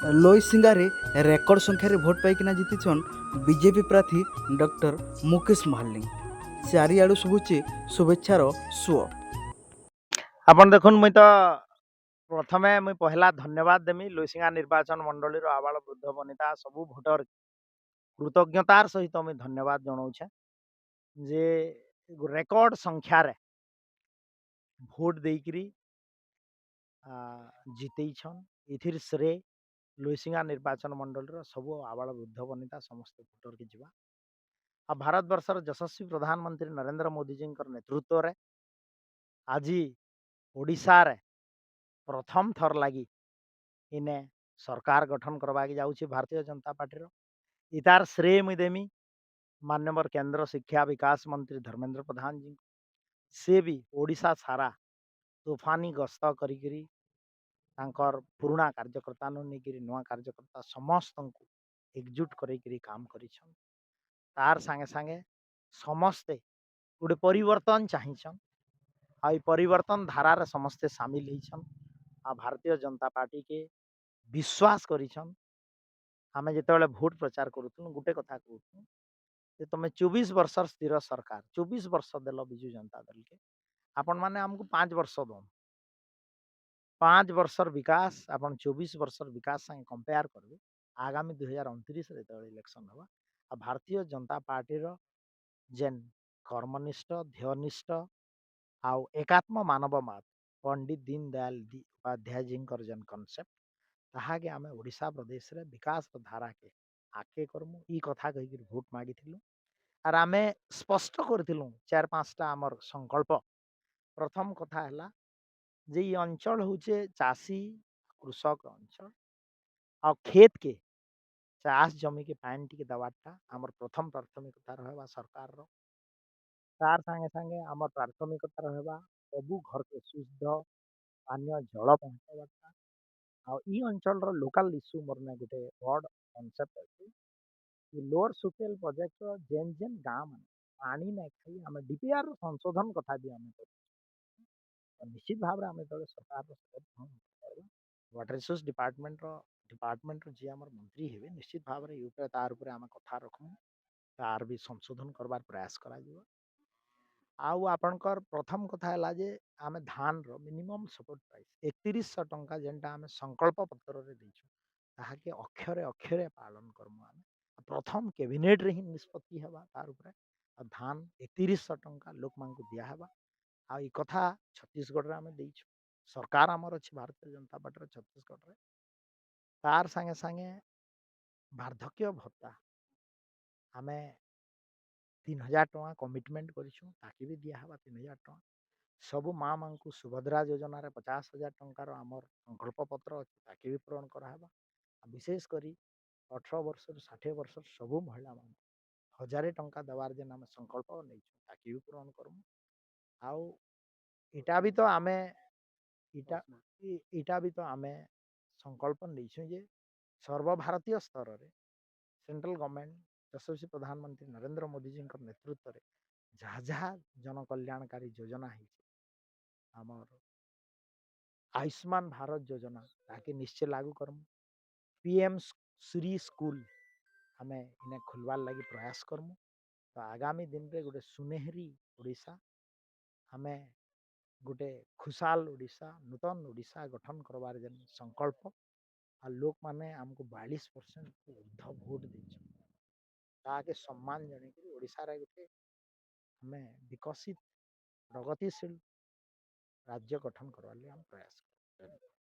ଲୋଇସିଙ୍ଗାରେ record ସଂଖ୍ୟାରେ vote ପାଇକିନା ଜିତିଛନ୍ BJP ପ୍ରାର୍ଥୀ doctor Mukesh Mahaling. ଚାରିଆଡ଼ୁ ଶୁଭୁଛି ଶୁଭେଚ୍ଛାର ସୁଅ। ଆପଣ ଦେଖୁନ୍, ମୁଇଁ ତ ପ୍ରଥମେ ମୁଇଁ ପହଲା ଧନ୍ୟବାଦ ଦେମି ଲୋଇସିଙ୍ଗା ନିର୍ବାଚନ ମଣ୍ଡଳୀର ଆବାଳ ବୃଦ୍ଧ ବନିତା ସବୁ ଭୋଟର। କୃତଜ୍ଞତାର ସହିତ ମୁଇଁ ଧନ୍ୟବାଦ ଜଣାଉଛେ ଯେ ରେକର୍ଡ ସଂଖ୍ୟାରେ ଭୋଟ ଦେଇକିରି ଜିତେଇଛନ୍। ଏଥିର୍ ଶ୍ରେୟ ଲୋଇସିଙ୍ଗା ନିର୍ବାଚନ ମଣ୍ଡଳୀର ସବୁ ଆବାଳ ବୃଦ୍ଧ ବନିତା ସମସ୍ତେ ଭୋଟରକେ ଯିବା। ଆଉ ଭାରତବର୍ଷର ଯଶସ୍ୱୀ ପ୍ରଧାନମନ୍ତ୍ରୀ ନରେନ୍ଦ୍ର ମୋଦିଜୀଙ୍କର ନେତୃତ୍ୱରେ ଆଜି ଓଡ଼ିଶାରେ ପ୍ରଥମ ଥର ଲାଗି ଇନେ ସରକାର ଗଠନ କରବାକେ ଯାଉଛି ଭାରତୀୟ ଜନତା ପାର୍ଟିର। ଇତାର ଶ୍ରେୟ ମୁଇଁ ଦେମି ମାନ୍ୟବର କେନ୍ଦ୍ର ଶିକ୍ଷା ବିକାଶ ମନ୍ତ୍ରୀ ଧର୍ମେନ୍ଦ୍ର ପ୍ରଧାନଜୀଙ୍କୁ। ସେ ବି ଓଡ଼ିଶା ସାରା ତୋଫାନି ଗସ୍ତ କରିକିରି ତାଙ୍କର ପୁରୁଣା କାର୍ଯ୍ୟକର୍ତ୍ତାନୁ ନେଇକିରି ନୂଆ କାର୍ଯ୍ୟକର୍ତ୍ତା ସମସ୍ତଙ୍କୁ ଏକଜୁଟ କରେଇକିରି କାମ କରିଛନ୍। ତାର ସାଙ୍ଗେ ସାଙ୍ଗେ ସମସ୍ତେ ଗୋଟେ ପରିବର୍ତ୍ତନ ଚାହିଁଛନ୍ ଆଉ ଏଇ ପରିବର୍ତ୍ତନ ଧାରାରେ ସମସ୍ତେ ସାମିଲ ହେଇଛନ୍ ଆଉ ଭାରତୀୟ ଜନତା ପାର୍ଟିକେ ବିଶ୍ୱାସ କରିଛନ୍। ଆମେ ଯେତେବେଳେ ଭୋଟ ପ୍ରଚାର କରୁଥିଲୁ, ଗୋଟେ କଥା କହୁଥିଲୁ ଯେ ତମେ 24 ବର୍ଷର ସ୍ଥିର ସରକାର, 24 ବର୍ଷ ଦେଲ ବିଜୁ ଜନତା ଦଳକେ, ଆପଣମାନେ ଆମକୁ 5 ବର୍ଷ ଦଉନ୍। 5 ବର୍ଷର ବିକାଶ ଆପଣ 24 ବର୍ଷର ବିକାଶ ସାଙ୍ଗେ କମ୍ପେୟାର କରିବେ ଆଗାମୀ 2029ରେ ଯେତେବେଳେ ଇଲେକ୍ସନ ହେବା। ଆଉ ଭାରତୀୟ ଜନତା ପାର୍ଟିର ଯେନ୍ କର୍ମନିଷ୍ଠ, ଧ୍ୟେୟନିଷ୍ଠ ଆଉ ଏକାତ୍ମ ମାନବବାଦ, ପଣ୍ଡିତ ଦୀନ ଦୟାଲ ଉପାଧ୍ୟାୟଜୀଙ୍କର ଯେନ୍ କନସେପ୍ଟ, ତାହାକେ ଆମେ ଓଡ଼ିଶା ପ୍ରଦେଶରେ ବିକାଶର ଧାରାକେ ଆଗକେ କରମୁ, ଇ କଥା କହିକିରି ଭୋଟ ମାଗିଥିଲୁ। ଆର୍ ଆମେ ସ୍ପଷ୍ଟ କରିଥିଲୁ ଚାରି ପାଞ୍ଚଟା ଆମର ସଂକଳ୍ପ। ପ୍ରଥମ କଥା ହେଲା ଯେ ଇ ଅଞ୍ଚଳ ହଉଛେ ଚାଷୀ କୃଷକ ଅଞ୍ଚଳ ଆଉ କ୍ଷେତକେ, ଚାଷ ଜମିକେ ପାଏନ୍ ଟିକେ ଦେବାରଟା ଆମର ପ୍ରଥମ ପ୍ରାଥମିକତା ରହିବା ସରକାରର। ତାର ସାଙ୍ଗେ ସାଙ୍ଗେ ଆମର ପ୍ରାଥମିକତା ରହିବା ସବୁ ଘରକେ ଶୁଦ୍ଧ ପାନୀୟ ଜଳ ପହଞ୍ଚାଇବାଟା। ଆଉ ଇ ଅଞ୍ଚଳର ଲୋକାଲ ଇସ୍ୟୁ ମୋର ନା ଗୋଟେ ବଡ଼ କନସେପ୍ଟ ଅଛି କି ଲୋଅର ସୁକେଲ ପ୍ରୋଜେକ୍ଟର ଯେନ୍ ଯେନ୍ ଗାଁ ମାନେ ପାଣି ନାଇଁ ଖାଇ, ଆମେ ଡିପିଆର ସଂଶୋଧନ କଥା ବି ଆମେ କରୁଛୁ। ନିଶ୍ଚିତ ଭାବରେ ଆମେ ଯେତେବେଳେ ସରକାରର ଶପଥ ଗ୍ରହଣ କରିବା, ୱାଟର ରିସୋର୍ସ ଡିପାର୍ଟମେଣ୍ଟର ଯିଏ ଆମର ମନ୍ତ୍ରୀ ହେବେ, ନିଶ୍ଚିତ ଭାବରେ ଇ ଉପରେ ତାର ଉପରେ ଆମେ କଥା ରଖମୁ, ତାର ବି ସଂଶୋଧନ କରବାର ପ୍ରୟାସ କରାଯିବ। ଆଉ ଆପଣଙ୍କର ପ୍ରଥମ କଥା ହେଲା ଯେ ଆମେ ଧାନର ମିନିମମ୍ ସପୋର୍ଟ ପ୍ରାଇସ୍ 3100 ଟଙ୍କା ଯେନ୍ଟା ଆମେ ସଂକଳ୍ପ ପତ୍ରରେ ଦେଇଛୁ, ତାହାକେ ଅକ୍ଷରେ ଅକ୍ଷରେ ପାଳନ କରମୁ ଆମେ। ପ୍ରଥମ କ୍ୟାବିନେଟରେ ହିଁ ନିଷ୍ପତ୍ତି ହେବା ତାର ଉପରେ ଆଉ ଧାନ 3100 ଟଙ୍କା ଲୋକମାନଙ୍କୁ ଦିଆହେବା। ଆଉ ଏଇ କଥା ଛତିଶଗଡ଼ରେ ଆମେ ଦେଇଛୁ, ସରକାର ଆମର ଅଛି ଭାରତୀୟ ଜନତା ପାର୍ଟିର ଛତିଶଗଡ଼ରେ। ତାର ସାଙ୍ଗେ ସାଙ୍ଗେ ବାର୍ଦ୍ଧକ୍ୟ ଭତ୍ତା ଆମେ 3000 ଟଙ୍କା କମିଟମେଣ୍ଟ କରିଛୁ, ତାକେ ବି ଦିଆହେବା 3000 ଟଙ୍କା। ସବୁ ମା ମାନଙ୍କୁ ସୁଭଦ୍ରା ଯୋଜନାରେ 50,000 ଟଙ୍କାର ଆମର ସଂକଳ୍ପ ପତ୍ର ଅଛି, ତାକେ ବି ପୂରଣ କରାହେବା। ଆଉ ବିଶେଷ କରି 18 ବର୍ଷରୁ 60 ବର୍ଷର ସବୁ ମହିଳାମାନଙ୍କୁ 1000 ଟଙ୍କା ଦେବାର ଯେନ୍ ଆମେ ସଂକଳ୍ପ ନେଇଛୁ, ତାକେ ବି ପୂରଣ କରମୁ। ଆଉ ଇଟା ବି ତ ଆମେ ଇଟା ବି ତ ଆମେ ସଂକଳ୍ପ ନେଇଛୁ ଯେ ସର୍ବଭାରତୀୟ ସ୍ତରରେ ସେଣ୍ଟ୍ରାଲ ଗଭର୍ଣ୍ଣମେଣ୍ଟ, ଯଶସ୍ୱୀ ପ୍ରଧାନମନ୍ତ୍ରୀ ନରେନ୍ଦ୍ର ମୋଦିଜୀଙ୍କ ନେତୃତ୍ୱରେ ଯାହା ଯାହା ଜନକଲ୍ୟାଣକାରୀ ଯୋଜନା ହେଇଛି, ଆମର ଆୟୁଷ୍ମାନ ଭାରତ ଯୋଜନା, ତାକେ ନିଶ୍ଚୟ ଲାଗୁ କରମୁ। ପିଏମ୍ ଶ୍ରୀ ସ୍କୁଲ ଆମେ ଇନେ ଖୋଲବାର୍ ଲାଗି ପ୍ରୟାସ କରମୁ। ତ ଆଗାମୀ ଦିନରେ ଗୋଟେ ସୁନେହେରି ଓଡ଼ିଶା, ଆମେ ଗୋଟେ ଖୁସାଲ ଓଡ଼ିଶା, ନୂତନ ଓଡ଼ିଶା ଗଠନ କରବାର ଯେନ୍ ସଂକଳ୍ପ ଆଉ ଲୋକମାନେ ଆମକୁ 42% ଉର୍ଦ୍ଧ୍ୱ ଭୋଟ ଦେଇଛନ୍, ତାହାକେ ସମ୍ମାନ ଜଣେଇକିରି ଓଡ଼ିଶାରେ ଗୋଟେ ଆମେ ବିକଶିତ ପ୍ରଗତିଶୀଳ ରାଜ୍ୟ ଗଠନ କରବାର୍ ଲାଗି ଆମେ ପ୍ରୟାସ କରିବୁ।